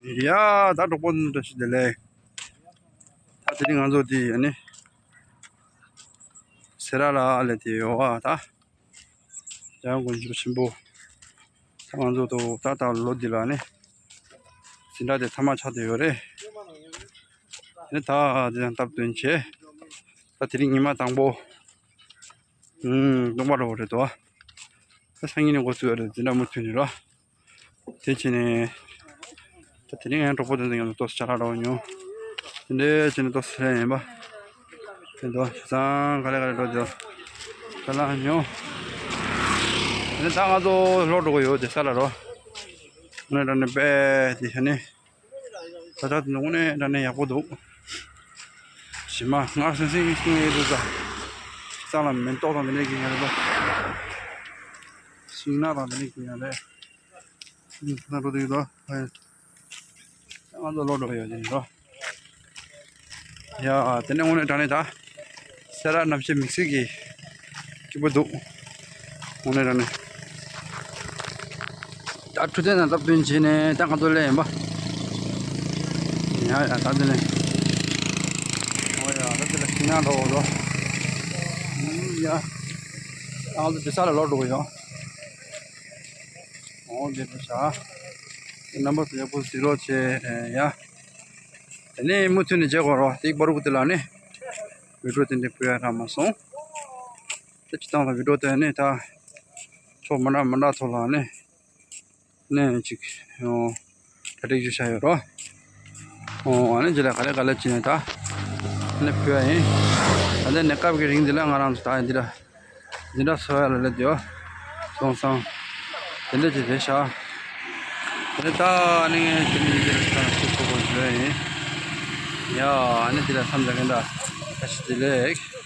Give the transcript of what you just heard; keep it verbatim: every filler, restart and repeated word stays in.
ཡ། ད་གྲོགས་པོ་འདྲ་ཞིག་དེ་ལས། ད་དེ་རིང་ང་ཚོ་དེ་ཡ་ནི། སེ་ར་ལ་ལས་དེ་ཡོད་བ་ད། ཡང་དགོན་ཆུ་ཆེན་པོ། ད་ང་ཚོ་དོ་ད་ད་ལོ་འདི་ལ་ནི། འཛིན་གྲྭ་དེ་མཐའ་མ་ཆགས་བསྡད་ཡོད་རེད། ནི་ད་དེ་ཡང་སྟབས་བསྟུན་བྱས། ད་དེ་རིང་ཉི་མ་དང་པོ། ཨུམ། སྟོང་པ་རོ་རེད་དོ། ད་སང་ཉིན་ནས་འགོ་བཙུགས་ཡོད་རེད། འཛིན་གྲྭ་མུ་མཐུད་ནས་རོ། དེ་བྱས་ནས། ད་དེ་རིང་ཡང་གྲོགས་པོ་དེ་ཚོ་ཡང་ཏོག་ཙམ་ཆ་རག་འགྲོ་མྱོང་། དེ་འདྲའི་བྱས་ནས་ཏོག་ཙམ་རེ་ཡིན་པ། དེ་ཚོ་བྱས་ཙང་ག་ལེ་ག་ལེ་འགྲོ་རྒྱུ། ག་ལ་མྱོང་། དེ་ནས་ད་ང་ཚོ་ལོག་འགྲོ་གི་ཡོད་དེ་ས་ལ་རོ། ངས་ད་ནི་པས་དེ་ཤ་ནི། ད་ལྟ་དེ་ནི་དངོས་གནས་ད་ནི་ཡག་པོ་འདུག་ཞི་མ་སྔར་སེང་སེང་སྐྱོན་ཡོད་འདུག་ད། ས་ལ་མེ་ཏོག་དང་དེ་འདྲའི་གི་ཡང་རེད་པ། ཤིང་ནགས་དང་དེ་འདྲའི་གི་ཡང་རེད། ང་འགྲོ་དུས་དོ། ང་ཚོ་ལོག་འགྲོ་ཡོད་ཅིང་འགྲོ། ཡ། དེ་ནས་དངོས་གནས་དྲང་གནས་ད། སེ་ར་གནམ་གཤིས་དམིགས་བསལ་གྱི་སྐྱིད་པོ་འདུག་དངོས་གནས་དྲང་གནས། ད་འཕྲོད་བསྟེན་དང་སྟབས་བསྟུན་བྱས་ནས་ད་ང་ཚོ་སླེབས་ཡིན་པ། ཡ་ཡ། ད་དེ་ནས། ཨོ་ཡ། ད་དེ་ལ་ཤིང་ནགས་འགྲོ་འགྲོ། ཡ། ད་ང་ཚོ་དེ་ས་ལ་ལོག་འགྲོ་གི་ཡོད། འོ་དེ་འདྲ་བྱ། རྣམ་པ་ཚོ་ཡག་པོ་གཟིགས་རོགས་བྱེད་ཡ། དེ་ནས་མུ་མཐུད་ནས་མཇལ་དགོས་རོགས། དེ་པར་གུ་དེ་ལ་ནི་བི་ཌིའོ་དེ་འདྲ་ཕུལ་ཡ་རག་མ་སོང་། དེ་སྤྱིར་བཏང་ལ་བི་ཌིའོ་དེ་ནི་ད་ཕྱོགས་མི་འདྲ་མི་འདྲ་ཐོག་ལ་ནི་ནས་ཅིག་ཡོང་གྲ་སྒྲིག་ཞུ་བྱ་ཡོད་རོགས། འོ་ཨ་ནི་རྗེས་ལ་ག་ལེ་ག་ལེ་བྱས་ནས་ད་ནི་ཕུལ་ཡ་ཡིན། ད་ལྟ་ནས་སྐབས་ཀྱི་རིང་འདི་ལ་ང་རང་ཚོ་ད་འདི་ལ། འཛིན་གྲྭ་སོ་ཡ་ལ་སླེབས་ཡོད། སོང་ཙང་། དེ་འདྲ་ཅིག་རེད་ཤག་དེ་ནས་ད་ནི་ངས་དེ་ནས་འདི་ལ་ཁ་ན་ཤུགས་ཆེ་པོ་ཞུ་ཡ་ཡིན། ཡ། ཨ་ནི་འདི་ལ་མཚམས་འཇོག་གིན་ད། བཀྲ་ཤིས་བདེ་ལེགས།